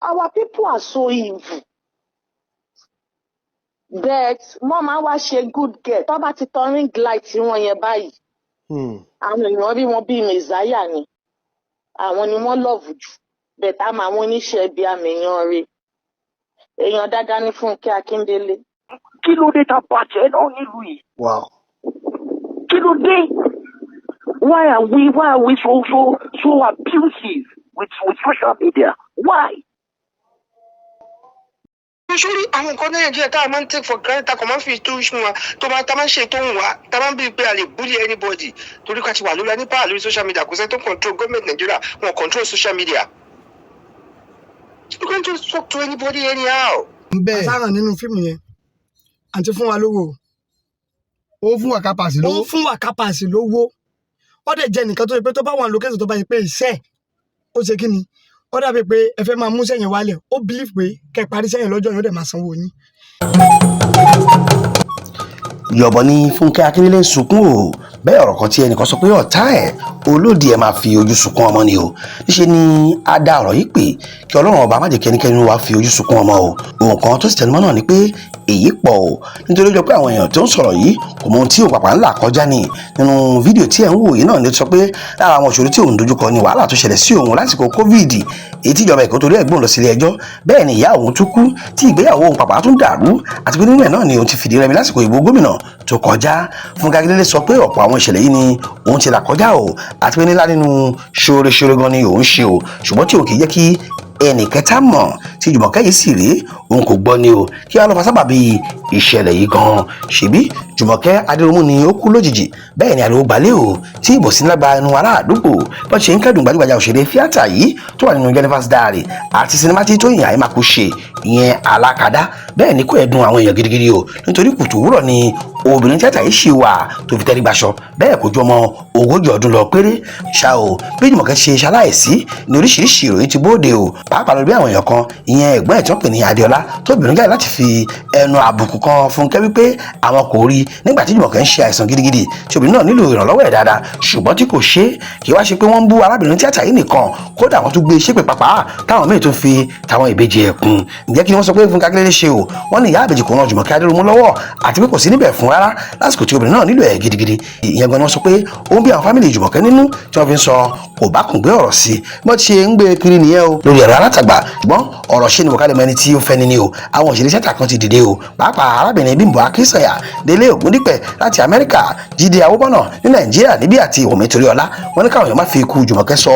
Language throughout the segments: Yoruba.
Our people are so evil. But wọ́n máa wá ṣe good girl. Tó bá ti tan ring light wọn yẹn báyìí, àwọn èèyàn rí wọn bíi mẹ̀sáyà ni. Àwọn ni wọ́n love jù. But a máa wọn oníṣẹ́ ibi àmì èèyàn rẹ̀. Èèyàn dáadáa ní Fúnkẹ́ Akíndélé. Kí ló dé tá bàjẹ́ náà nílùú yìí? Wow. Kí ló dé? Why are we so abusive with social media? Why? Sórí àwọn nǹkan ní Nàìjíríà tá a máa ń take for granted, tá a kàn máa ń fi tó ìṣun wa tó máa tá a máa ń ṣe tó ń wá, tá a máa ń bí pé a lè bully anybody torí ká ti wà lórí ní power lórí social media. Kò sẹ́ni tó control government Nàìjíríà, wọn control social media. You can't just talk to anybody anyhow. Bẹ́ẹ̀. Àsáràn nínú fíìmù yẹn, àǹtí fún wa lówó. Ó fún Waka Pass Ó lówó. Fún Waka Pass lówó. Ó dẹ̀ jẹ́ nìkan tó yẹ pé tó bá wà lókè, tó bá yẹ pé iṣẹ́ ó ṣe kí ni, ó dàbí pé ẹ fẹ́ máa mú sẹ́yìn wálẹ̀, ó believe pé kẹ́ ẹ parí sẹ́yìn lọ́jọ́ yẹn, ó dẹ̀ máa sanwó yín. Yọ̀bọ̀ ni Fúnkẹ́ Akíndélé ń sunkún o. Bẹ́ẹ̀ ọ̀rọ̀ kan tí ẹnìkan sọ pé ọ̀tá ẹ̀ olódì ẹ̀ máa fi ojú sunkún ọmọ ni o. Níṣẹ́ ni a dá ọ̀rọ̀ yìí pé kí Ọlọ́run ọba má jẹ́ kí ẹnikẹ́ni wa fi ojú sunkún ọmọ o. Ohun kan tó sì tẹnumọ́ náà ni pé èyí pọ̀ o, nítorí ó jọ pé àwọn èèyàn tó ń sọ̀rọ̀ yìí kò mọ ohun tí òun pàpà ńlá kọjá ni. Nínú fídíò tí ẹ̀ ń wò yìí náà ni ó sọ pé lára àwọn ìṣòro tí òun dojúkọ ni wàhálà tó ṣẹlẹ̀ sí òun lásìkò COVID, èyí tí ìjọba Èkó torí ẹ̀ gbóhùn lọ sílé ẹjọ́. Bẹ́ẹ̀ ni ìyá òun tún kú, tí ìgbéyàwó òun pàpà tún dàrú, àti pé nínú ẹ̀ náà ni òun ti fìdí rẹmi lásìkò ìbò gómìnà tó kọjá. Fúnkẹ́ Akíndélé sọ pé ọ̀pọ̀ àwọn ìṣẹ̀lẹ̀ yìí ni òun ti là kọjá o, àti pé nílá nínú ṣoore-ṣoore gan ni òun ṣe o, ṣùgbọ́n tí òun kì í jẹ́ kí ẹnì kẹta mọ̀. Tí Jùmọ̀kẹ́ yìí sì rí òun kò gbọ́ ni o. Kí wàá lọ fa sábàbí ìṣẹ̀lẹ̀ yìí gan? Ṣèbí Jùmọ̀kẹ́ Adéròmú ni ó kú lójijì. Bẹ́ẹ̀ ni ariwo gbalẹ̀ o, tí ìbòsí ńlá gba ẹnu ará àdúgbò bó ṣe ń kẹ́dùn gbajúgbajà òṣèré tíátà yìí tó wà nínú Jennifer's Diary àti sinimá tí Tóyìn Àìmàkù ṣe, ìyẹn Alákàdá. Bẹ́ẹ̀ ni kò ẹ̀dùn àwọn èèyàn gidigidi o, nítorí kùtù òwúrọ̀ ni obìnrin tíátà yìí ṣì wà tó fi tẹ́rí gbaṣọ. Bẹ́ẹ̀ kò ju ọmọ 40 ọdún lọ péré ṣá o. Bí Jùmọ̀kẹ́ ṣe ṣaláìsí ní oríṣiríṣi ìròyìn ti bóde o, pàápàá lórí bí àwọn èèyàn kan, ìyẹn ẹ̀gbọ́n ẹ̀ tí wọ́n pè ní Adéọlá, tó bìnrin jáde láti fi ẹnu àbùkù kan Fúnkẹ́ wípé àwọn kò rí nígbà tí Jùmọ̀kẹ́ ń ṣe àìsàn gidigidi, tí obìnrin náà nílò ìrànlọ́wọ́ ẹ̀ dáadáa, ṣùgbọ́n tí kò ṣe é. Kì í wá ṣe pé wọ́n ń bú arábìnrin tíátà yìí nìkan, kódà wọ́n tún gbé ṣépè pàpà táwọn míì tún fi táwọn ìbejì ẹ̀ kún. Ǹjẹ́ kí ni wọ́n sọ pé Fúnkẹ́ Akíndélé ṣe o? Wọ́n ní ìyá àbèjì kò ran Jùmọ̀kẹ́ Adéròmú lọ́wọ́, àti pé kò sí níbẹ̀ fún rárá lásìkò tí obìnrin náà nílò ẹ̀ gidigidi. Ìyẹn gan ni wọ́n sọ pé ó ń bí àwọn family Jùmọ̀kẹ́ nínú, tí wọ́n fi ń sọ kò bá kùn gbé ọ̀rọ̀ sí bí wọ́n ti ṣe ń gbé kiri nìyẹn o lórí ẹ̀rọ alátagbà. Ṣùgbọ́n ọ̀rọ̀ ṣe ni wọ́n mọ ẹni tí ó fẹ́ ni o. Àwọn òṣèré tíátà kan ti dìde o, pàápàá arábìnrin Bímbọ́ Akínsànyà, Délé Ògúndípẹ̀ láti Amẹ́ríkà, Jídé Awóbọ́nà ní Nàìjíríà níbí àti Wùmí Toríọlá. Wọ́n ní káwọn èèyàn má fi ikú Jùmọ̀kẹ́ sọ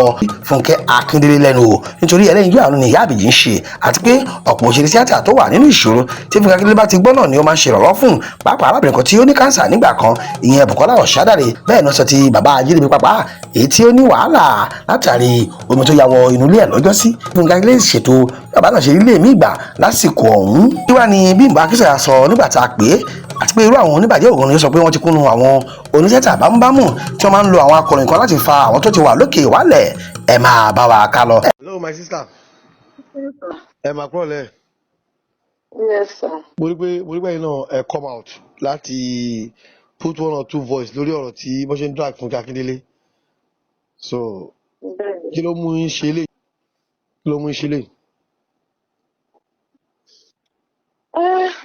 Fúnkẹ́ Akíndélé lẹ́nu o, nítorí ẹlẹ́yinjú àánú ni ìyá àbèjì ń ṣe, àti pé ọ̀pọ̀ òṣèré tíátà tó wà nínú ìṣòro tí Fúnkẹ́ Akíndélé bá ti gbọ́ náà ni ó máa ń ṣe ìrànlọ́wọ́ fún, pàápàá arábìnrin kan tí ó ní kánsà nígbà kan, ìyẹn Bùkọ́lá Ọ̀ṣádàrè. Bẹ́ẹ̀ náà sọ ti bàbá Ajídébí pàpà, èyí tí ó ní wàhálà látàrí omi tó ya wọ inú ilé ẹ̀ lọ́jọ́sí. Fúnkẹ́ Akíndélé ṣètò bàbá náà ṣe ilé mi gbà lásìkò ọ̀hún. Kí wàá ní Bímbọ́ Akínsànyà sọ nígbà tá a pè é, àti pé irú àwọn oníbàjẹ́ ògùn ni ó sọ pé wọ́n ti kúnnu àwọn oníṣẹ́tà bámúbámú tí wọ́n máa ń lo àwọn akọrin kan láti fa àwọn tó ti wà lókè wálẹ̀? Ẹ máa bá wa ká lọ. Hello, my sister. Ẹ máa kúrò lẹ̀. Yes, sir. Mo rí pé ẹ̀yin náà ẹ come out láti put one or two voice lórí ọ̀rọ̀ tí wọ́n ṣe ń drag Fúnkẹ́ Akíndélé. So Bẹ́ẹ̀ni. kí ló mú yín ṣe léyìí? Kí ló mú yín ṣe léyìí?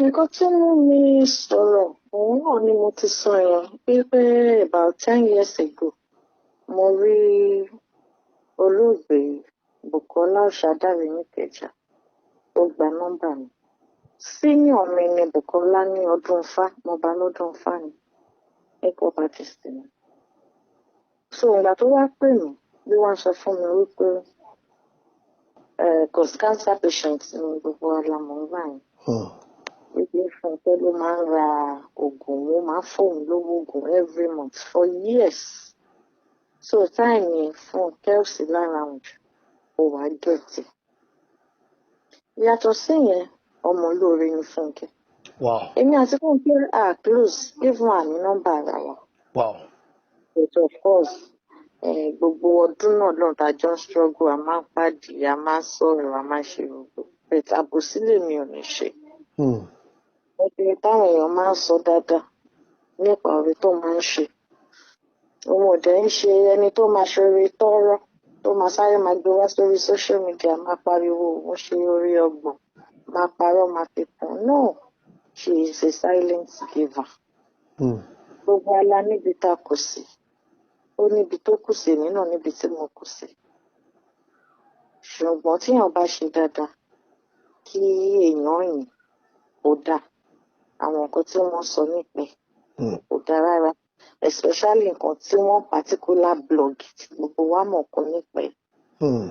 Nǹkan tó mú mi sọ̀rọ̀ òun náà ni mo ti sọ yẹn wípé about 10 years ago, mo rí olóògbé Bukola Ọ̀ṣadàrè n'Ìkẹjà, ó gba nọ́mbà mi. Senior mi ni Bukola ní ọdún Ifá, mo bá lọ́dún Ifá ni, makeup artist ni. So ìgbà tó wá pè mí, bí wọ́n sọ fún mi wípé cause cancer patient ni gbogbo wa la mọ̀ nígbà yẹn, wípé Fúnkẹ́ ló máa ń ra oògùn, ó máa ń fóun lówó oògùn every month for years. So time yẹn Fúnkẹ́ ò sí lára òun jù, ó wàá get ẹ̀. Yàtọ̀ síyẹn, ọmọ olóore ni Fúnkẹ́. Èmi àti Fúnkẹ́ are close, even àní nọ́mbà ara wa. But of course, gbogbo ọdún náà lọ́n tá a jọ ń struggle, a máa ń pàdé, a máa ń sọ̀rọ̀, a máa ń ṣe gbogbo. But àbòsí lèmi ò ní ṣe. Mo ti rí táwọn èèyàn máa ń sọ dáadáa nípa oore tó máa ń ṣe. Òun ò dẹ̀ ń ṣe ẹni tó máa ṣoore tọ́rọ́. Tó máa sáré máa gbé wá sórí social media, máa pariwo òun ṣe orí ọgbọ̀n, máa parọ́, máa fi kún. No, she is a silent giver. Gbogbo ala níbi tá a kù sí, ó níbi tó kù sí, èmi náà níbi tí mo kù sí. Ṣùgbọ́n tíyàn bá ṣe dáadáa, kí èèyàn yìn, kò dáa. Àwọn nǹkan tí wọ́n sọ nípa ẹ̀ kò dáa rárá, especially nǹkan tí wọ́n particular blog tí gbogbo wa mọ̀ kọ́ nípa ẹ̀,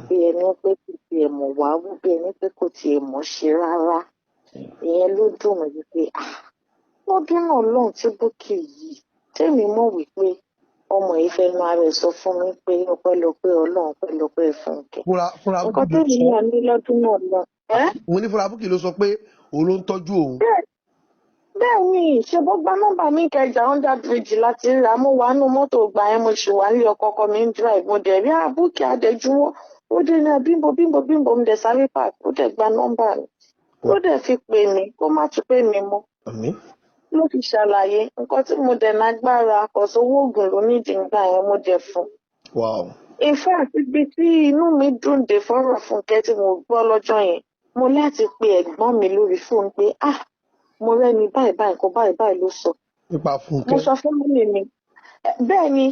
bí ẹni pé kò tiẹ̀ mọ̀ wá wú, bí ẹni pé kò tiẹ̀ mọ̀ ṣe rárá. Ìyẹn ló dùn mí wípé, ah, lọ́dún náà lọ́hùn tí Bukky yìí, tèmi mọ̀ wípé ọmọ yìí fẹnu ara ẹ̀ sọ fún mi pé ọpẹ́lọpẹ́ Ọlọ́run, ọpẹ́lọpẹ́ Fúnkẹ́. Fúnra Nǹkan Bukky ló tèmi sọ. náà ní lọ́dún náà lọ. Ẹ́. Mo ní fúnra Bukky ló sọ pé òun ló ń tọ́jú òun. Bẹ́ẹ̀ ni, ṣe bó gba nọ́mbà mi Ìkẹjà under bridge láti ríra. Mo wà nínú mọ́tò gbà yẹn, mo ṣì wà nílé ọkọ, ọkọ mi ń drive. Mo dẹ̀ rí àbúkí adẹ́júwọ́, ó dé ní Bímbò, Bímbò, Bímbò. Mo dẹ̀ sáré park, ó dẹ̀ gba nọ́mbà mi, ó dẹ̀ fi pè mí. Kó má tún pè mí mọ́. Àmín. Ló fi ṣàlàyé nǹkan tí mo dẹ̀ nágbára kò sówó oògùn ló nídìí nígbà yẹn, mo dẹ̀ fún. In fact, ibi tí inú mi dùn dé fọ́rọ̀ Fúnkẹ́ tí mo gbọ́ lọ́jọ́ yẹn, mo láti pe ẹ̀gbọ́n mi lórí fóònù pé, ah, mo rẹ́ni báyìí báyìí, nǹkan báyìí báyìí ló sọ. Nípa Mo Fúnkẹ́. sọ fún mummy mi. Bẹ́ẹ̀ ni,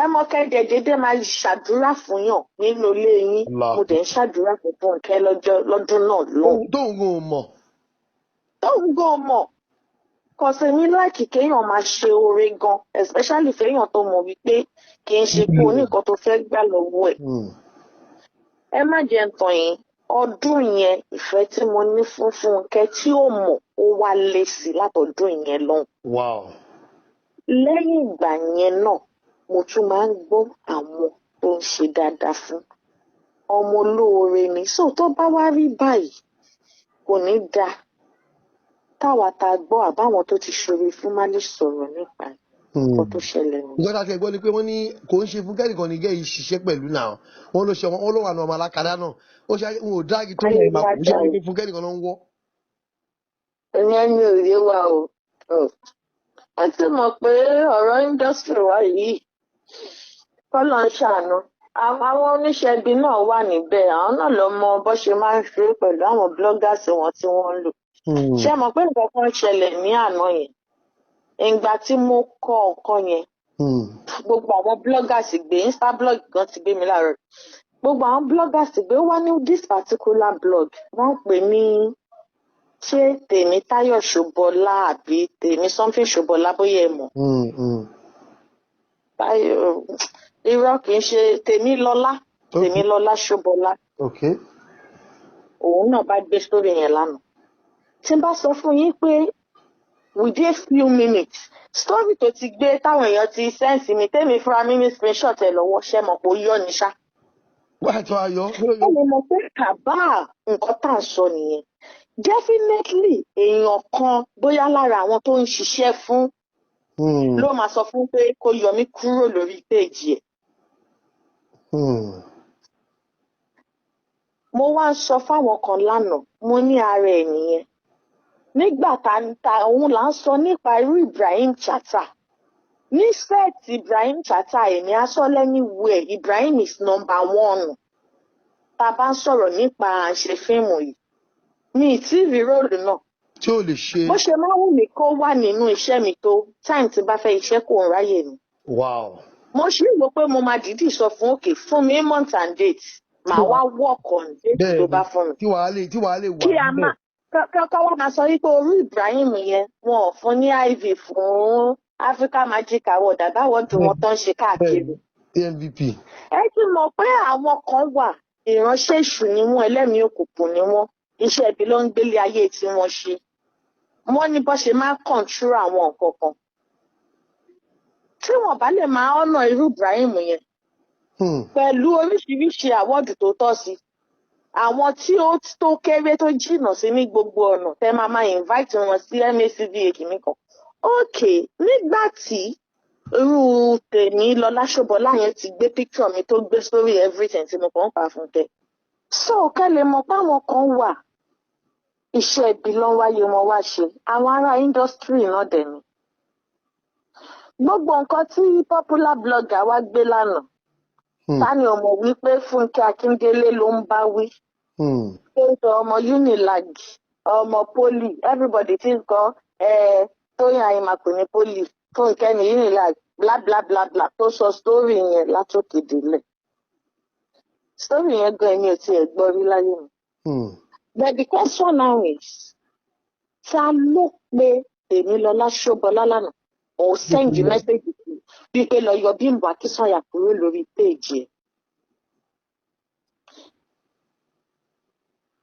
ẹ mọ kẹ́dẹ̀ dédé máa ṣàdúrà fún yàn nínú ilé yín. Allah. Mo dẹ̀ ń ṣàdúrà fún Fúnkẹ́ lọ́jọ́ lọ́dún náà lọ́hùn. Tóun gan ò mọ̀. Tóun gan mọ̀ kọsẹ̀ mi like kéèyàn máa ṣe oore gan, especially fẹ́yàn tó mọ̀ wípé kì í ṣe pé o ní nǹkan tó fẹ́ gbà lọ́wọ́ ẹ̀. Ẹ má jẹ́ ń tàn yín, ọdún yẹn, ìfẹ́ tí mo ní fún Fúnkẹ́ tí ó mọ̀, ó wá lé sí látọdún yẹn lọ́hùn. Lẹ́yìn ìgbà yẹn náà, mo tún máa ń gbọ́ àwọn tó ń ṣe dáadáa fún ọmọ olóore ni. So tó bá wá rí báyìí, kò ní dáa táwa tá a gbọ́ àbáwọn tó ti ṣoore fún má lè sọ̀rọ̀ nípa nǹkan tó ṣẹlẹ̀ nìyẹn. Nǹkan tá a ti gbọ́ ni pé wọ́n ní kò ń ṣe Fúnkẹ́ nìkan ní gẹ́ yìí ṣiṣẹ́ pẹ̀lú náà. Wọ́n ló ṣe, wọ́n ló wà ní ọmọ alákadá náà. Ó ṣe wọn ò drag tó yẹn máa kò ṣe pé Fúnkẹ́ nìkan ló ń wọ́. Ìyẹn ni òye wa o. Ẹ ti mọ̀ pé ọ̀rọ̀ industry wa yìí, kọ́lọ́ ń ṣàánú. Àwọn oníṣẹ́ ibi náà wà níbẹ̀, àwọn náà lọ mọ bó ṣe máa ń ṣe pẹ̀lú àwọn bloggers wọn tí wọ́n ń lò. Ṣé ẹ mọ̀ pé nǹkan kan ṣẹlẹ̀ ní àná yẹn? Ìgbà tí mo kọ nǹkan yẹn, gbogbo àwọn bloggers gbé, insta blog gan ti gbé mi láàárọ̀. Gbogbo àwọn bloggers gbé wá ní this particular blog, wọ́n ń pè ní ṣé Tèmítáyọ̀ Ṣòbọlá àbí Tèmi something Ṣòbọlá, bóyá ẹ mọ̀. Táyọ̀, irọ́, kì í ṣe Tèmílọ́lá, Tèmílọ́lá Ṣòbọlá. Òun náà bá gbé sórí yẹn lánàá. Tí n bá sọ fún yín pé within few minutes, story tó ti gbé táwọn èèyàn ti send mi, tèmi fúnra mi ní screenshot ẹ lọ́wọ́, ṣẹ́ mọ̀ pé ó yọ ní ṣá. Wáyé tó ayọ̀. Ó lè mọ̀ pé kàbá nǹkan tá à ń sọ nìyẹn. Definitely, èèyàn kan bóyá lára àwọn tó ń ṣiṣẹ́ fún ló máa sọ fún pé kó yọ mí kúrò lórí péèjì ẹ̀. Mo wá ń sọ fáwọn kan lánàá, mo ní ara ẹ̀ nìyẹn. Nígbà tá ta òun là ń sọ nípa irú Ibrahim Chatta ní set. Ibrahim Chatta, èmi á sọ lẹ́niwẹ̀ẹ́, Ibrahim is number one. Tá a bá ń sọ̀rọ̀ nípa à ń ṣe fíìmù yìí, mi ì tí ì rí role náà tí ò lè ṣe. Bó ṣe máa wù mí kó wà nínú iṣẹ́ mi tó, time tí bá fẹ́ iṣẹ́, kò ń ráyè mi. Mo ṣì ń rò pé mo máa dìídì sọ fún òkè fún mi month and date, màá wá work on date tó bá fún mi. Tí wàá lè wà Kí a níbẹ̀. máa kọ́kọ́ wá máa sọ wípé orú Ibrahim yẹn, wọn ò fún ní IV fún Africa Magic Award àbáwọ̀dù wọn tó ń ṣe káàkiri. AMVP. Ẹ ti mọ̀ pé àwọn kan wà, ìránṣẹ́ èṣù ni wọ́n, ẹlẹ́mìí òkùnkùn ni wọ́n, iṣẹ́ ibi ló ń gbélé ayé tí wọ́n ṣe. Wọ́n ní bó ṣe máa ń control àwọn nǹkan kan tí wọ́n bá lè máa ọ̀nà irú Ibrahim yẹn pẹ̀lú oríṣiríṣi award tó tọ́ sí, àwọn tí ó tó kéré, tó jìnnà sí ní gbogbo ọ̀nà, tẹ́ máa máa invite wọn sí MACVA kìíní kan. Ok, nígbà tí irú tèmi Lọlá Ṣọbọlá yẹn ti gbé picture mi tó gbé sórí everything tí mo kàn ń pa fún tẹ, so kẹ́ lè mọ̀ páwọn kan wà, iṣẹ́ ibi ló ń wáyé wọn wá ṣe. Àwọn ará industry náà dẹ̀ ni gbogbo nǹkan tí popular blogger wá gbé lánàá. Ta ni ò mọ̀ wípé Fúnkẹ́ Akíndélé ló ń bá wí? Tó ń sọ ọmọ Unilag, ọmọ Poly, everybody ti ń kọ Tóyìn Àyìnmákò ní Poly, Fúnkẹ́ ní Unilag, bla bla bla bla, tó sọ story yẹn látòkè délẹ̀. Story yẹn gan èmi ò tiẹ̀ gbọ́ rí láyé mi. But the question now is, ta ló pe Tèmilọlá Ṣóbọlá lánàá? Ó send message sí bí pé lọ yọ Bímbọ́ Akínsànyà kúrò lórí péèjì ẹ̀.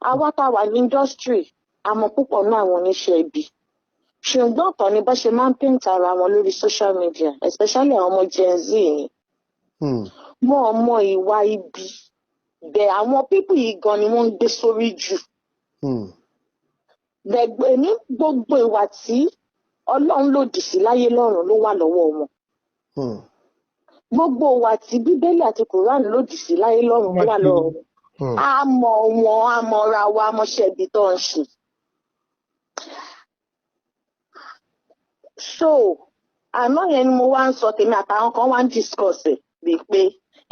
Àwa tá a wà ní industry, àmọ́ púpọ̀ náà àwọn oníṣẹ́ ibi. Ṣùgbọ́n ọ̀tọ̀ ni bó ṣe máa ń paint ara wọn lórí social media, especially àwọn ọmọ Gen Z yẹn. Wọ́n mọ ìwà ibi. Bẹ̀ àwọn people yìí gan ni wọ́n ń gbé sórí jù. Bẹ̀ èmi gbogbo ìwà tí Ọlọ́run lòdì sí láyé lọ́run ló wà lọ́wọ́ wọn. Gbogbo ìwà tí Bíbélì àti Quran lòdì sí láyé lọ́run ló wà lọ́wọ́ wọn. A mọ̀ wọn, a mọ̀ra wa, a mọṣẹ́ ibi tó ń ṣe. So, àná yẹn ni mo wá ń sọ tèmi àtàwọn kan wá ń discuss ẹ̀ bíi pé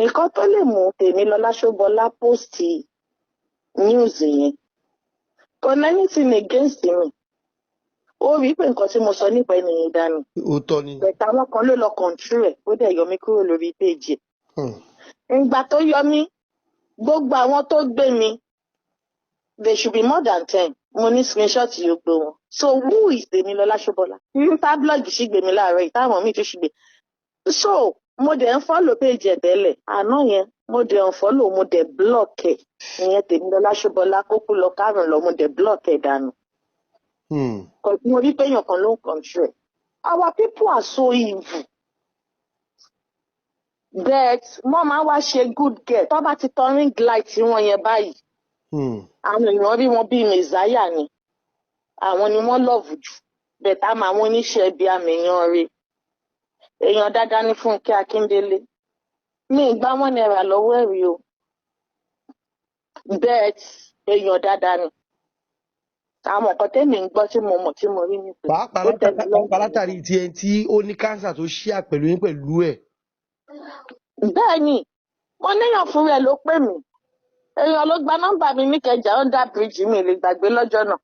nǹkan tó lè mú Tèmilọlá Ṣóbọlá post news yẹn kò ní anything against me. Ó rí i pé nǹkan tí mo sọ nípa ènìyàn dànù. Òótọ́ ni. Bẹ̀tẹ̀ àwọn kan ló lọ control ẹ̀, ó dẹ̀ yọ mí kúrò lórí péjì ẹ̀. Ìgbà tó yọ mí, gbogbo àwọn tó gbé mi, they should be more than 10. Mo ní screenshot yóò gbé wọn. So who is Tèmilọlá Ṣóbọlá? Nípa blog sì gbé mi láàárọ̀ yìí, táwọn míì tún sì gbé. So mo dẹ̀ ń follow page ẹ̀ tẹ́lẹ̀. Àná yẹn, mo dẹ̀ ń follow, mo dẹ̀ block ẹ̀. Ìyẹn Tèmilọlá Ṣóbọlá kó kú lọ kárùn lọ, mo dẹ̀ block ẹ̀ dànù. Mo rí pé èèyàn kan ló ń control ẹ̀. Our people are so evil. But wọ́n máa wá ṣe good girl. Tó bá ti tan ring light wọn yẹn báyìí. Àwọn èèyàn rí wọn bíi mẹ̀sáyà ni. Àwọn ni wọ́n love jù. But a máa wọn oníṣẹ́ ibi àmì èèyàn rí. Èèyàn dáadáa ní Fúnkẹ́ Akíndélé. Mi ì gbá ₦1 lọ́wọ́ ẹ̀ rí o. But èèyàn dáadáa ni. Àwọn nǹkan tẹ́mi ń gbọ́ tí mo mọ̀ tí mo rí ni pé Pàápàá ó tẹ́ mi lọ́rùn. látàrí ti ẹni tí ó ní kánsà tó ṣíà pẹ̀lú yín pẹ̀lú ẹ̀. Bẹ́ẹ̀ ni, mo níyàn fún rẹ̀ ló pè mí. Èèyàn ló gba nọ́mbà mi níkẹjà under bridge, mi lè gbàgbé lọ́jọ́ náà.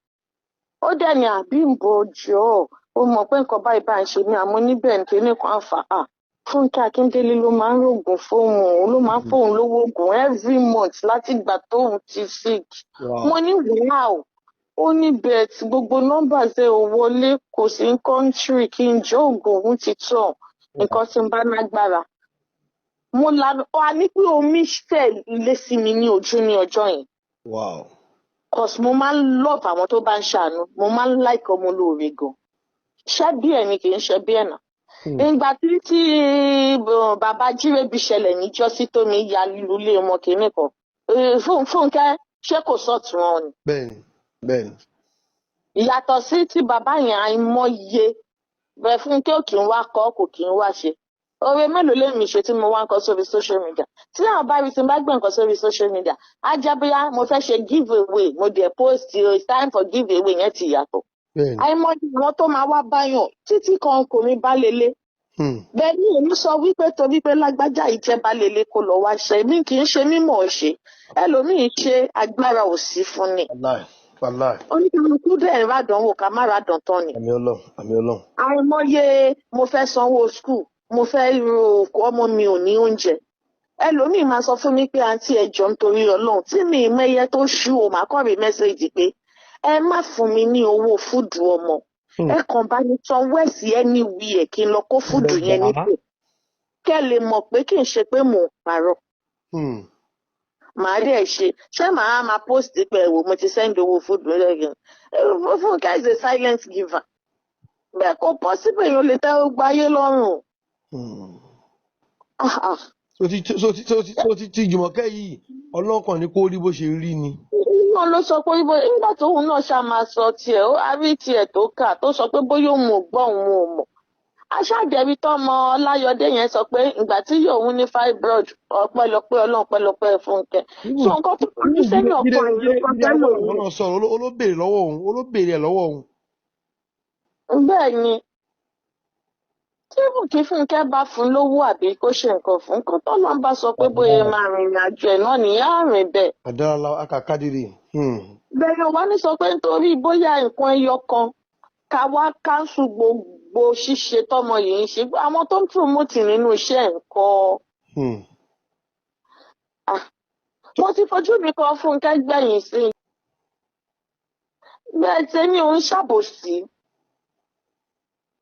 Ó dẹ̀ ní Àbímbọ́ jọ̀ọ́, ó mọ̀ pé nǹkan báyìí bá ń ṣe mí, àmọ́ níbẹ̀ ní kinní kan fà á. Fúnkẹ́ Akíndélé ló máa ń rògùn fóun, òun ló máa ń fóun lówó ògùn every month láti ìgbà tóun ti sick. Mo ní wow, ó ní bet gbogbo nọ́mbà ṣe ò wọlé, kò sí country kí n jọ ògùn òun ti tàn, nǹkan tí ń bá lágbára. Mo lanu, a ní pé omi fẹ́ lé sí mi ní ojú ní ọjọ́ yẹn. Wow. Cause mo máa ń love àwọn tó bá ń ṣàánú, mo máa ń like ọmọ olóore gan. Ṣé bí ẹ̀ ni kì í ṣe bí ẹ̀ náà. Ìgbà tí bàbá Jírẹ́bí ṣẹlẹ̀ níjọ́sí tó mi ya lulẹ̀ wọn kìíní kan. Fúnkẹ́ ṣé kò sọ̀tún wọn ni? Bẹ́ẹ̀ni, bẹ́ẹ̀ni. Ìyàtọ̀ sí ti bàbá yẹn àìmọye bẹ́ẹ̀ Fúnkẹ́ ò kì í wá kọ́, kò kì í wá ṣe. Oore mélòó lèmi ṣe tí mo wá ń kọ sórí social media? Tí àwọn bá rí tí n bá gbé nǹkan sórí social media, á jẹ́ bóyá mo fẹ́ ṣe give away, mo dẹ̀ post it's time for give away yẹn ti yàtọ̀. Àìmọye àwọn tó máa wá báyàn títí kan kò ní bá lélẹ̀. Bẹ́ẹ̀ ni èmi sọ wípé torí pé lágbájá yìí jẹ́ bá lélẹ̀ kó lọ wá ṣe, èmi kì í ṣe mímọ̀ ṣe, ẹlòmíì ṣe agbára ò sí fún ni. Wàláì, wàláì. Oníkálukú dẹ̀ ń ràdánwò ká má ràdán tán ni. Àmì Ọlọ́run, àmì Ọlọ́run. Àìmọye mo fẹ́ sanwó school, mo fẹ́ ro òkú ọmọ mi ò ní oúnjẹ. Ẹlòmíì máa sọ fún mi pé àǹtí ẹ jọ̀ọ́ nítorí Ọlọ́run tí mi ì mẹ́yẹ tó ṣú o, màá kọ́ rí mẹ́sẹ̀gì pé ẹ má fún mi ní owó fúdù ọmọ. Ẹ kàn bá mi san wẹ́ẹ̀sì anywhere kí n lọ kó fúdù yẹn níbẹ̀. Kẹ́ lè mọ̀ pé kì í ṣe pé mò ń parọ́. Màá dẹ̀ ṣe, ṣé màá máa post pé ẹ̀wò mo ti send owó fúdù lẹ́yìn. Fúnkẹ́ is a silent giver. Bẹ́ẹ̀ kò possible èèyàn lè tẹ́ ó gbáyé lọ́rùn. So ti Jùmọ̀kẹ́ yìí ọlọ́kàn ni kó rí bó ṣe rí ni. Náà ló sọ pé nígbà tóun náà ṣá máa sọ tiẹ̀, ó á rí tiẹ̀ tó kà tó sọ pé bóyá òun ò gbọ́ òun ò mọ̀. Aṣáàjẹ̀bi tọ́mọ Ọláyọdé yẹn sọ pé ìgbà tí yóò ní fibroid ọpẹ́lọpẹ́ Ọlọ́run pẹ́lọpẹ́ Fúnkẹ́. So nǹkan tó kọjú sẹ́yìn ọ̀pọ̀ ìlú pàtẹ́ lòun. Sọ̀rọ̀ olóbèrè lọ́wọ́ òun, olóbèrè ẹ̀ lọ́wọ́ òun. Bẹ́ẹ̀ ni. Tí Bùkí Fúnkẹ́ bá fún lówó àbí kó ṣe nǹkan fún kó tọ́lọ́ ń bá sọ pé bóyá máa rìnrìn àjò ẹ̀ náà nìyá rìn bẹ́ẹ̀. Adarala akakadiri. Bẹ́ẹ̀ wá ní sọ pé nítorí bóyá nǹkan ẹyọ kan ká wá káńsù gbogbo ṣíṣe tọmọ yìí ń ṣe, àwọn tó ń promote nínú iṣẹ́ ẹ̀ ń kọ́. Ah, mo ti fojú mi kan Fúnkẹ́ gbẹ̀yìn sí i. Bẹ́ẹ̀ tèmi ò ń ṣàbòsí,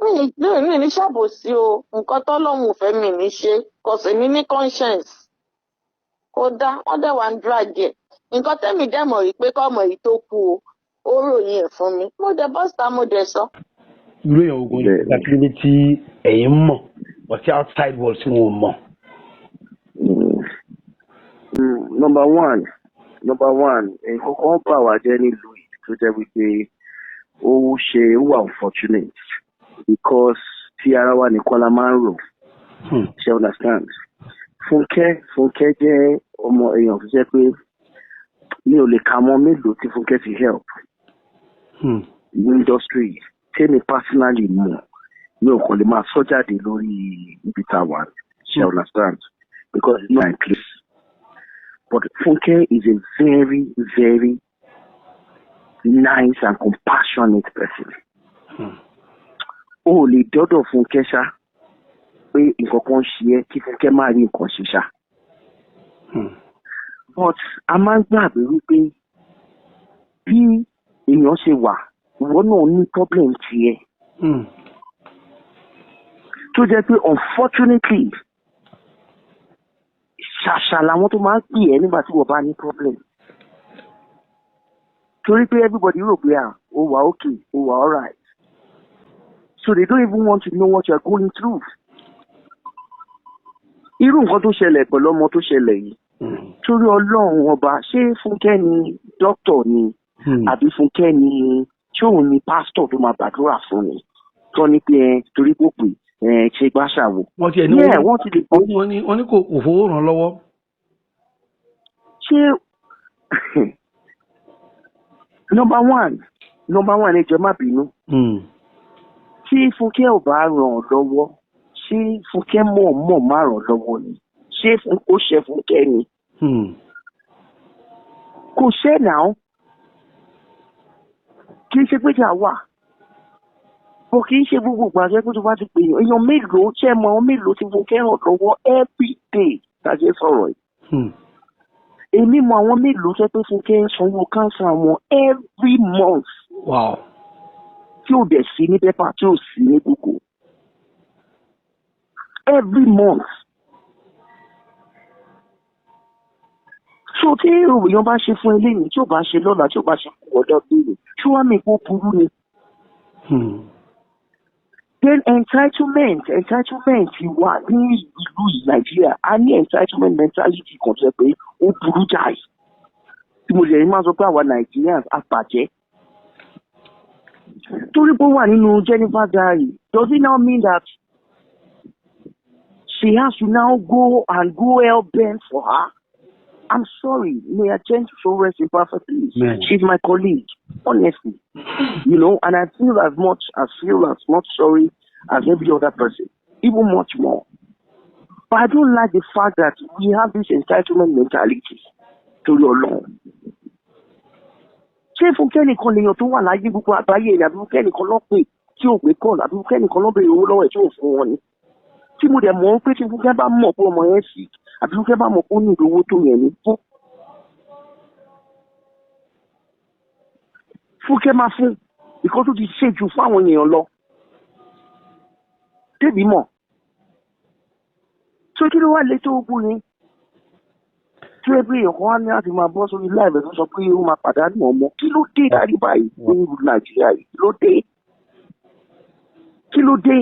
mi ní ṣàbòsí o. Nǹkan tọ́lọ́run ò fẹ́ mi ní ṣe, cause èmi ní conscience. Kò dá wọ́n dẹ̀ wá ń drag ẹ̀. Nǹkan tẹ́mi dẹ̀ mọ̀ rí pé kọ́mọ yìí tó kú o, ó ròyìn ẹ̀ fún mi, mo dẹ̀ bọ́sítà, mo dẹ̀ sọ. Irú èèyàn ogun ní Akíndélé tí ẹ̀yin mọ̀ but tí outside world tí wọn ò mọ̀. Number one, nǹkan kan bà wá jẹ́ nílùú yìí tó jẹ́ wípé ó ṣe ó wà unfortunate because tí ara wa nìkan la máa ń rò. Ṣe understand? Fúnkẹ́ jẹ́ ọmọ èèyàn tó jẹ́ pé mi ò lè kà mọ́ mélòó tí Fúnkẹ́ ti help ní industry yìí. Tèmi personally mọ̀, mi ò kàn lè máa sọ jáde lórí ibi tá a wà. Ṣe understand? Because it's not my place. But Fúnkẹ́ is a very, very nice and compassionate person. O ò lè dọ́dọ̀ Fúnkẹ́ ṣá pé nǹkan kan ṣe ẹ́ kí Fúnkẹ́ má rí nǹkan ṣe ṣá. But a máa ń gbàgbé wípé bí èèyàn ṣe wà, ìwọ náà ní problem tiẹ̀ tó jẹ́ pé unfortunately ṣàṣà làwọn tó máa ń pè ẹ́ nígbà tí wọ́n bá ní problem, torí pé everybody rò pé à ó wà okay, ó wà alright, so they don't even want to know what you are going through. Irú nǹkan tó ṣẹlẹ̀ pẹ̀lú ọmọ tó ṣẹlẹ̀ yìí, torí Ọlọ́run ọba, ṣé Fúnkẹ́ ni dókítà ni àbí Fúnkẹ́ ni, ṣé òun ni pásítọ̀ tó máa gbàdúrà fún ni tó ní pé ẹ torí kò pè ẹ ṣe gbàṣàwò? Wọ́n tiẹ̀ ní Yeah, wọ́n ti lè pé wọ́n ní kò fowó ràn lọ́wọ́. Ṣé number one, ẹ jọ̀ọ́, má bínú, tí Fúnkẹ́ ò bá ràn ọ́ lọ́wọ́, ṣé Fúnkẹ́ mọ̀ mọ̀ má ràn ọ́ lọ́wọ́ ni? Ṣé ó ṣe Fúnkẹ́ ni? Kò ṣe náà. Kì í ṣe pé jà wà bó, kì í ṣe gbogbo ìgbà jẹ́ pé tó bá ti pè yàn. Èèyàn mélòó ṣe mọ àwọn mélòó tí Fúnkẹ́ ràn lọ́wọ́ every day tàjẹ́ sọ̀rọ̀ yìí? Èmi mọ àwọn mélòó jẹ́ pé Fúnkẹ́ ń sanwó cancer wọn every month tí ò dẹ̀ sí ní pépà, tí ò sí ní Google, every month. So tí èèyàn bá ṣe fún eléyìí, tí ò bá ṣe lọ́la, tí ò bá ṣe fún ọ̀dọ́ béèrè, ṣé wàá mi kó burú ni? Then entitlement wà ní ìlú yìí, Nàìjíríà. A ní entitlement mentality kan tó yẹ pé ó burú jáì tí mo lè máa sọ pé àwa Nigerians a bàjẹ́. Torí pé ó wà nínú Jennifer Diary, does it now mean that she has to now go and go hell bent for her? I'm sorry, may her gentle soul rest in perfect peace. Amen. She's my colleague, honestly, and I feel as much sorry as every other person, even much more. But I don't like the fact that we have this entitlement mentality torí Ọlọ́run. Ṣé Fúnkẹ́ nìkan lèèyàn tó wà láyé gbogbo àgbáyé ni, àbí Fúnkẹ́ nìkan ló pè tí ò pé call, àbí Fúnkẹ́ nìkan ló béèrè owó lọ́wọ́ ẹ̀ tí ò fún wọn ni? Tí mo dẹ̀ mọ̀ pé tí Fúnkẹ́ bá mọ̀ pé ọmọ yẹn sick, àbí Fúnkẹ́ bá mọ̀ pé ó ní ìdówó tó yẹn ni, Fúnkẹ́ máa fún ìkọ́ tó ti ṣe jù fún àwọn èèyàn lọ. Débì mọ̀. So kí ló wá lé tó ogun yẹn? Tí ó pé èèyàn kan wá ní láti máa bọ́ sórí live tó sọ pé ó máa pàdánù ọmọ. Kí ló dé dárí báyìí ní ìlú Nàìjíríà yìí? Kí ló dé? Kí ló dé?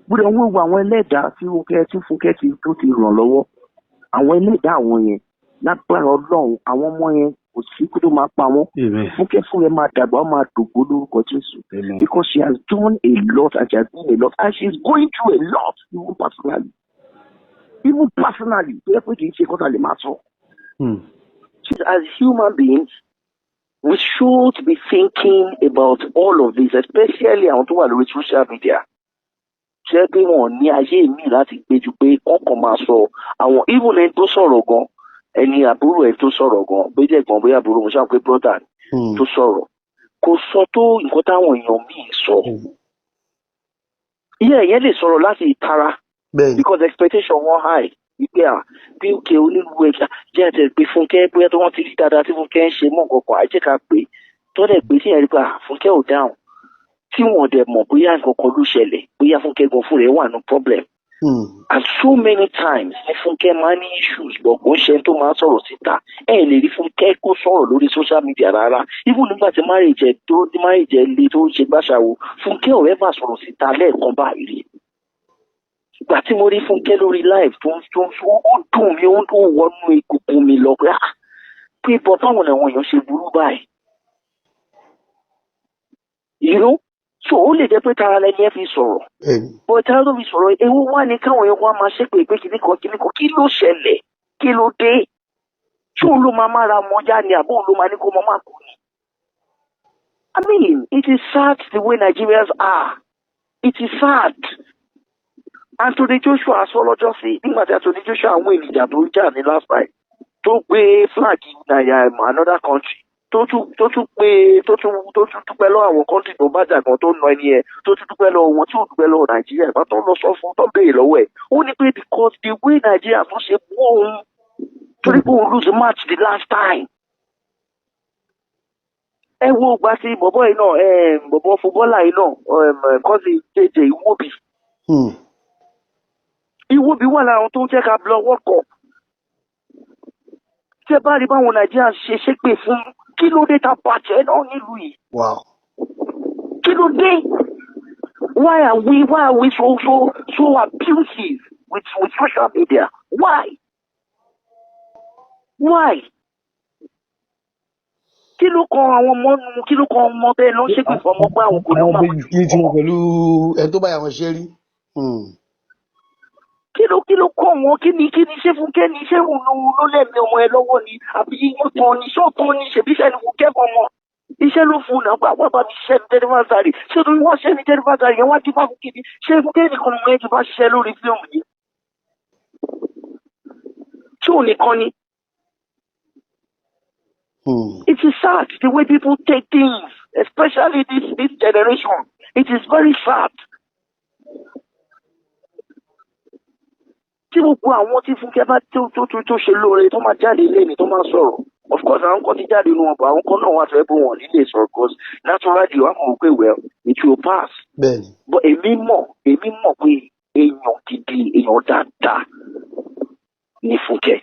Gbọ́dọ̀ wọ́n wo àwọn ẹlẹ́dàá tí Fúnkẹ́ ti tó ti ràn lọ́wọ́. Àwọn ẹlẹ́dàá àwọn yẹn, lágbára Ọlọ́run, àwọn ọmọ yẹn, kò sí kó tó máa pa wọ́n. Amen. Fúnkẹ́ fún ẹ máa dàgbà, ó máa dògbó lórúkọ Jésù. Amen. Because she has done a lot and she has done a lot and she is going through a lot, even personally, tó yẹ pé kì í ṣe kọ́ta lè máa sọ. As human beings, we should be thinking about all of this, especially àwọn tó wà lórí social media. Ṣé pé wọn ò ní ayé míì láti gbé ju pé wọ́n kàn máa sọ àwọn, even ẹni tó sọ̀rọ̀ gan, ẹni àbúrò ẹni tó sọ̀rọ̀ gan, bóyá ẹ̀gbọ́n, bóyá àbúrò, mo ṣáà pé brother ni, tó sọ̀rọ̀, kò sọ tó nǹkan táwọn èèyàn míì sọ. Ìyá ẹ̀yẹn lè sọ̀rọ̀ láti ìtara because expectation wọn high wípé à bí òkè onílùú ẹja jẹ́ àti pé Fúnkẹ́, bóyá tó wọ́n ti rí dáadáa tí Fúnkẹ́ ń ṣe mọ́ nǹkan kan, àìjẹ́ ká pé tọ́lẹ̀ pé tí yẹn rí pé à Fúnkẹ́ ò dáhùn, tí wọ́n dẹ̀ mọ̀ bóyá nǹkan kan ló ṣẹlẹ̀, bóyá Fúnkẹ́ gan fún rẹ̀ wà ní problem. And so many times ní Fúnkẹ́ máa ń ní issues, but kò ń ṣe tó máa ń sọ̀rọ̀ síta. Ẹ lè rí Fúnkẹ́ kó sọ̀rọ̀ lórí social media rárá. Even nígbà tí marriage ẹ̀ tó tí marriage ẹ̀ le, tó ń ṣe gbàṣàwò, Fúnkẹ́ ò ever sọ̀rọ̀ síta lẹ́ẹ̀kan báyìí rí. Ìgbà tí mo rí Fúnkẹ́ lórí live tó ń ó dùn mí, ó wọnú egungun mi lọ pé ah, pé bọ́ báwọn làwọn èèyàn ṣe burú báyìí. So ó lè jẹ́ pé tara lẹni ẹ fi sọ̀rọ̀, but tara ló fi sọ̀rọ̀, ewu wá ní káwọn èèyàn wá máa ṣépè pé kìnnìkan kìnnìkan. Kí ló ṣẹlẹ̀? Kí ló dé? Ṣé òun ló máa mára mọ́já ni, àbó òun ló máa ní kó mọ́ máa kú ni? I mean, it is sad the way Nigerians are. It is sad. Anthony Joshua sọ lọ́jọ́ sí, nígbà tí Anthony Joshua, àwọn ènìyàn tó ń jà ní last time, tó gbé flag Nàìjíríà, another country, tó tún pé tó tún dúpẹ́ lọ́wọ́ àwọn country tó bá jà gan, tó nà ẹni yẹn, tó tún dúpẹ́ lọ́wọ́ wọn, tí ò dúpẹ́ lọ́wọ́ Nàìjíríà. Ìgbà tó lọ sọ fún, tó béèrè lọ́wọ́ ẹ̀, ó ní pé because the way Nàìjíríà tó ṣe mú òun, torí pé òun lose match the last time. Ẹ wo ìgbà tí bọ̀bọ̀ yìí náà, bọ̀bọ̀ footballer yìí náà, cousin JJ Iwobi. Iwobi wà lára àwọn tó ń jẹ́ ká lọ World Cup. Tí ẹ bá rí báwọn Nàìjíríà ṣe ṣépè fún, kí ló dé ta bàjẹ́ náà nílùú yìí? Kí ló dé? Why are we so so so abusive with social media? Why? Kí ló kan àwọn ọmọ nu? Kí ló kan ọmọ bẹ́ẹ̀ ló ń ṣépè fún ọmọ pé àwọn kò ní Àwọn máa méjì kí ni tiwọn pẹ̀lú ẹni tó bá yà wọn ṣe rí? Kí ló kọ́ wọn? Kí ni ṣé Fúnkẹ́ ni? Ṣé òun ló lẹ́mìí ọmọ ẹ lọ́wọ́ ni, àbí ó tán ni? Ṣé ó tán ni? Ṣèbí iṣẹ́ ni Fúnkẹ́ fún ọmọ, iṣẹ́ ló fún un náà. Gbà wá bá mi ṣiṣẹ́ ní Jennifer Zari, ṣé torí wọ́n ṣẹ́ ní Jennifer Zari yẹn wá dín fáfún kí ni? Ṣé Fúnkẹ́ nìkan ni wọ́n ti bá ṣiṣẹ́ lórí fíìmù yìí? Ṣé òun nìkan ni? It is sad the way people take things, especially this generation. It is very sad. Tí gbogbo àwọn tí Fúnkẹ́ bá tó ṣe lóore tó máa jáde lẹ́ni tó máa sọ̀rọ̀, of course àwọn kan ti jáde nínú wọn, but àwọn kan náà wà fẹ́ bó wọn nílé sọ̀rọ̀, because naturally wọ́n mọ̀ pé, well, it will pass. But èmi mọ̀ pé èèyàn gidi, èèyàn dáadáa ní Fúnkẹ́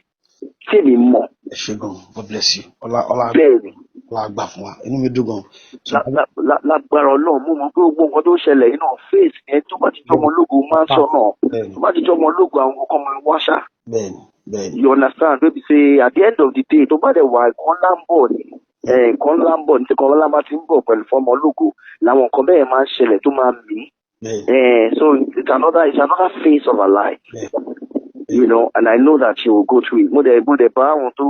tí èmi mọ̀. Ẹ ṣé gan, God bless you. Ọlá ọlá. Bẹ́ẹ̀ ni. Ọlá gbà fún wa, inú mi dùn gan. So, Lágbára Ọlọ́run, mo mọ̀ pé gbogbo nǹkan tó ṣẹlẹ̀ yìí náà, face yẹn, tó bá ti jọmọ lógo máa ń sọ náà, tó bá ti jọmọ lógo, àwọn kankan máa wá ṣá. bẹ́ẹ̀ni bẹ́ẹ̀ni You understand wey be say at the end of the day, tó bá dẹ̀ wà, nǹkan ńlá ń bọ̀ ni. Nǹkan ńlá ń bọ̀ ní. Tí nǹkan ńlá bá ti ń bọ̀ pẹ̀lú fọmọ lógo, làwọn nǹkan bẹ́ẹ̀ máa ń ṣẹlẹ̀ tó máa mí. So it's another phase of her life. And I know that she will go through it. Mo dẹ̀ bá àwọn tó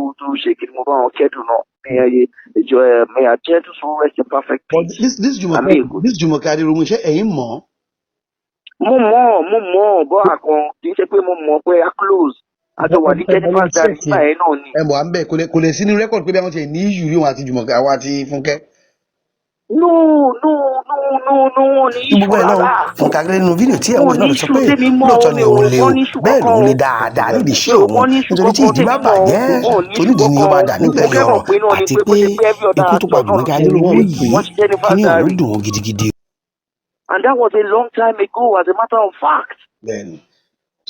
ṣe kí ni, mo bá àwọn kẹ́dùn náà. May I ìjọ ẹ, may her gentle soul rest in perfect But peace. this Jumoke, I mean, this Jumoke Aderounmu, ṣé ẹ̀yin mọ̀? Mo mọ̀ bọ́ àkàn, kì í ṣe pé mo mọ̀ pé a close. Àjọ wà ní Jennifer Garden nígbà yẹn náà ni. Ẹ mọ̀ à ń bẹ̀, kò lè sí ní record pé bí wọ́n ti ní issue rí wọn àti Jumoke, àwọn àti Fúnkẹ́. No, no, no, no, no, wọn ní Ní gbogbo issue ẹ̀ náà, rárá. Fúnkẹ́ Akíndélé nínú fídíò tí ẹ̀ ń wò Wọn náà ní ló sọ issue pé tèmi mọ̀ lóòótọ́ o, ni mi ò òun rò le pọ́n o, ní issue bẹ́ẹ̀ kankan lòun o. le dáadáa nídìí iṣẹ́ Mi ò òun, pọ́n ní issue nítorí tí kankan ìdí bá tèmi mọ̀ o. bàjẹ́, Wọn ò ní issue tonídìí ni ó kankan máa o. dà Mo nígbẹ̀yìn kẹ́kọ̀ọ́ ọ̀rọ̀, pé náà ni àti pé bó pé ṣe pé every other ikú tó pa actor náà ló Jùmọ̀kẹ́ ṣe Adéròmú yìí, wọ́n ti Jennifer kíní ọ̀hún Garden. dùn ún gidigidi. And that was a long time ago, as a matter of fact. Bẹ́ẹ̀ni.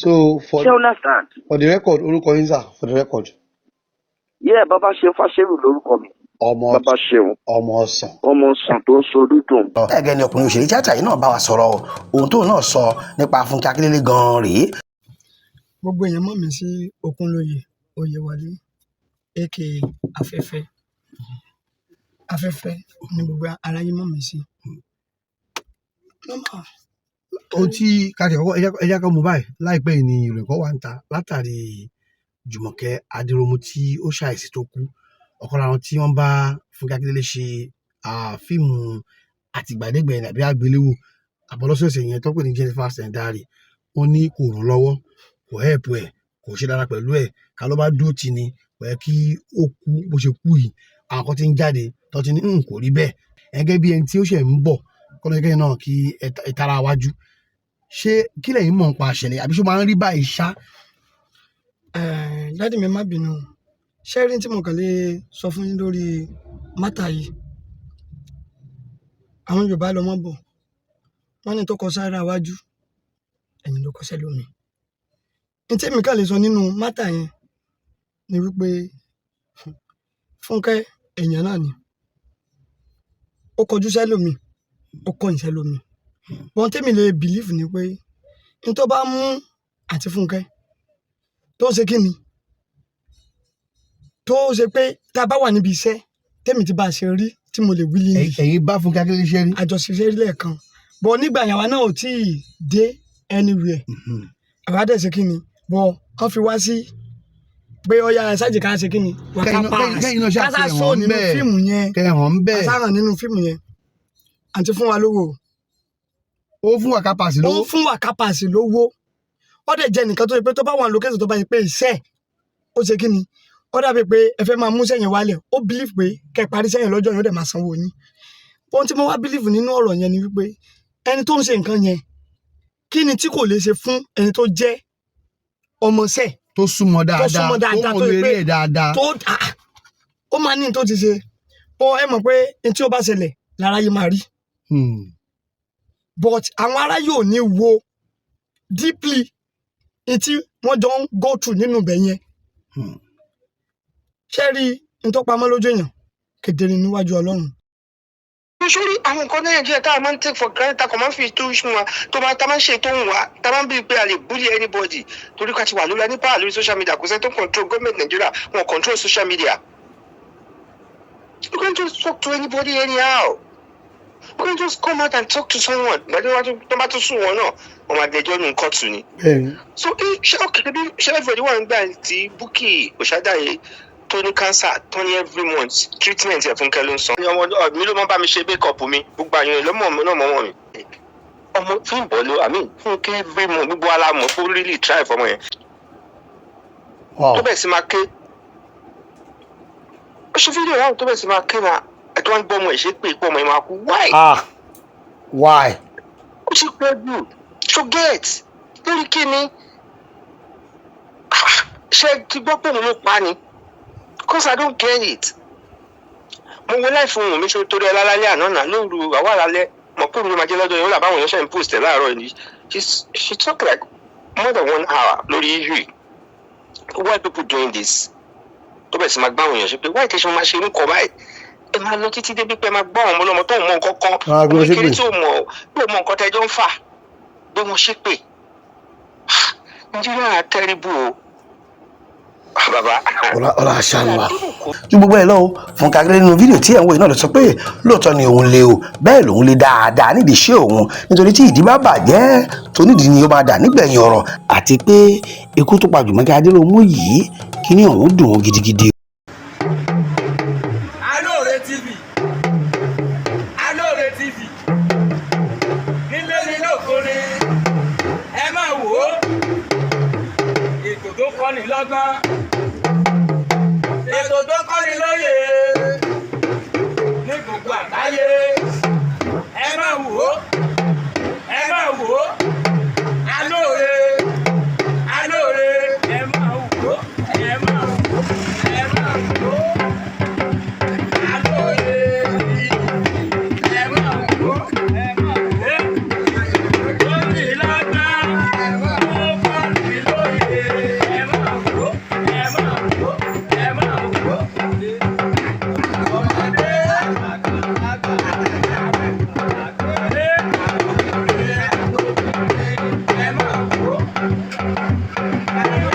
So for Ṣé you understand? for the record, orúkọ yín sà, for the record? Yeah, Bàbá Ṣeun Fáṣẹ́rù lórúkọ mi. Ọmọ Bàbá Ṣeun. Ọmọ ọsàn. Ọmọ sàn tó ń so dúdùn. Bẹ́ẹ̀ gẹ́gẹ́ ni ọkùnrin òṣèré tíátà yìí náà bá wa sọ̀rọ̀ o. Ohun tóun náà sọ nípa Fúnkẹ́ Akíndélé gan-an rèé. Gbogbo èèyàn mọ̀ mí sí Okunlóye Oyèwálé, aka Afẹ́fẹ́. Afẹ́fẹ́ ni gbogbo aráyé mọ̀ mí sí. Nọ́mà. Ohun tí káàkiri àkọ́kọ́, ẹjá kan mú báyìí láìpẹ́ yìí ni ìròyìn kan wà ń ta látàrí Jùmọ̀kẹ́ Adéròmù tí ó ṣàìsí, tó kú, ọ̀kan lára àwọn tí wọ́n bá Fúnkẹ́ Akíndélé ṣe fíìmù àtìgbàdégbà ẹni àbí àgbéléwò. Àbọ̀lọ́sọ̀ọ̀sẹ̀ yẹn tó pè ní Jennifer Sendari, wọ́n ní kò ràn lọ́wọ́, kò help ẹ̀, kò ṣe dára pẹ̀lú ẹ̀, ká ló bá dúró tì ní kò yẹ kí ó kú bó ṣe kú yìí. Àwọn kan ti ń jáde tó ti ní kò rí bẹ́ẹ̀. Gẹ́gẹ́ bí ẹni tí ó ṣẹ̀ ń bọ̀ kọ́lọ́ kẹ́yìn náà kí ìtara wájú, ṣé kí lẹ̀yin mọ̀ nípa àṣẹlẹ̀ àbí ṣó máa ń rí báyìí ṣá? Daddy mi, má bínú. Ṣé rí tí mo kàn lè sọ fún yín lórí matter yìí, àwọn Yorùbá lọ mọ́ bọ̀, wọ́n ní tó kọ sára wájú, ẹ̀yìn ló kọ sẹ́lómi. Ní tí èmi kàn lè sọ nínú matter yẹn ni wípé Fúnkẹ́ èèyàn náà ni, ó kọjú sẹ́lómi, ó kọ̀yìn sẹ́lómi. Wọ́n tẹ́mi lè believe ni pé ní tó bá mú àti Fúnkẹ́ tó ń ṣe kí ni, tó ṣe pé tá a bá wà níbi iṣẹ́ tẹ́mi ti bá a ṣe rí tí mo lè wí ní. Ẹ̀yin bá Fúnkẹ́ Akíndélé ṣe rí? Àjọṣe rí lẹ́ẹ̀kan bọ̀ nígbà yàrá náà ò tí ì dé anywhere. Àwa dẹ̀ ṣe kí ni bọ̀, wọ́n fi wá sí pé ọya ṣáàjì ká ṣe kí ni waka pass. Kẹ́yìn náà ṣáà kásá ti sọ hàn nínú bẹ́ẹ̀. fíìmù yẹn. Kẹ́ hàn bẹ́ẹ̀. Kásá hàn nínú fíìmù yẹn. Àǹtí fún wa lówó. Ó fún waka pass ó lówó? Fún waka pass lówó. Ó dẹ̀ jẹ́ nìkan tó yẹ pé tó bá wà lókè tó bá yẹ pé iṣẹ́ ó ṣe kí ni, ó dàbí pé ẹ fẹ́ máa mú sẹ́yìn wálẹ̀, ó believe pé kẹ́ ẹ parí sẹ́yìn lọ́jọ́ yẹn, ó dẹ̀ máa sanwó yín. Ohun tí mo wá believe nínú ọ̀rọ̀ yẹn ni wípé ẹni tó ń ṣe nǹkan yẹn, kí ni tí kò lè ṣe fún ẹni tó jẹ́ ọmọọṣẹ́ tó súnmọ́ dáadáa, súnmọ́ dáadáa, tó tó mọ̀ yẹ eré pé ẹ̀ dáadáa. Tó ó máa ní tó ti ṣe bọ́. Ẹ mọ̀ pé ní tí ó bá ṣẹlẹ̀ lára yìí máa rí, but àwọn ará yóò ní wo deeply ní tí wọ́n jọ ń go through nínú ibẹ̀ yẹn. Ṣé rí n tó pamọ́ lójú èèyàn, kedere níwájú Ọlọ́run. Sórí àwọn nǹkan ní Nàìjíríà tá a máa ń take for granted, tá a kàn máa ń fi tó fún wa, tó máa tá a máa ń ṣe tó ń wá, tá a máa ń bí pé a lè bully anybody torí ká ti wà lórí nípa lórí social media. Kò sẹ́ni tó control government Nàìjíríà, wọn control social media. You can't just talk to anybody anyhow. You can't just come out and talk to someone. Gbàdé wọn tó bá tún sùn wọn náà, wọn máa dẹjọ́ nù kóòtù ni. So ṣé okay bí ṣé everybody wà nígbà tí Bukky Òṣàdáyé tó ní cancer, tó ní every month treatment ẹ̀, Fúnkẹ́ ló ń san. Ọmọ mi ló máa bá mi ṣe make up mi, gbogbo àyàn ló mọ̀ náà mọ̀ wọ́n mi. Ọmọ fún ìbọn ló, I mean, Fúnkẹ́ every month, gbogbo alámọ̀ fún really try fọmọ yẹn. Tó bẹ̀ sí máa ké, ó ṣe fídíò láwọn tó bẹ̀ sí máa ké, máa ẹ̀ tó wá ń gbọ́ ọmọ ẹ̀ ṣe pé ipò ọmọ ẹ̀ máa kú. Why? Ah, why? Ó ti pẹ́ jù. So get lórí kí ni? Ah, ṣé ti gbọ́ pé òun ló pa ni? 'Cause I don't get it. Mo wo láì fún mi ṣe torí ọlá lálẹ́ àná náà lóru àwa lálẹ́ mọ̀ pé òun ló máa jẹ́ lọ́jọ́ yẹn. Ó là báwọn èèyàn ṣe ń post ẹ̀ láàárọ̀ yìí. She talk like more than one hour lórí issue. Why people doing this? Tó bẹ̀ sí máa gbá àwọn èèyàn ṣe pé why tẹ̀sán máa ṣe irú kọ báyìí, ẹ máa lọ títí débi pé ẹ máa gbọ́ àwọn ọmọ ọlọ́mọ tó ń mọ nǹkan kan. Máa gbé wọn kékeré ṣépè. tí ò mọ nǹkan tẹ́jọ́ ń fà, gbé wọn ṣépè. Nàìjíríà terrible o. Ah, bàbá. Ọlá ọlá aṣáájú wa ju gbogbo ẹ lọ o. Fúnkẹ́ Akíndélé nínú fídíò tí ẹ̀ ń wò yìí náà ló sọ pé lóòótọ́ ni òun lé o, bẹ́ẹ̀ lòun lé dáadáa nídìí iṣẹ́ òun, nítorí tí ìdí bá bàjẹ́ tó nídìí ni ó máa dà nígbẹ̀yìn ọ̀rọ̀, àti pé ikú tó pa Jùmọ̀kẹ́ Adéròmú yìí, kí ni òun dùn ún gidigidi. Alóore TV, Alóore TV, nílé ní lóko ni, ẹ máa wò ó. Ètò tó kọ́ni lọ́gbọ́n, ètò tó kọ́ni lóye ní gbogbo àgbáyé, ẹ máa wò ó, ẹ máa wò ó. Alóore, Alóore, ẹ máa wò ó, ẹ máa wò ó, ẹ máa wò ó. Alóore TV, ẹ máa wò ó, ẹ máa wò ó. Ó ní lọ́gbọ́n, ó kọ́ni lóye, ẹ máa wò ó, ẹ máa wò ó, ẹ máa wò ó. Ọmọdé, àgbà, ẹ máa wò ó.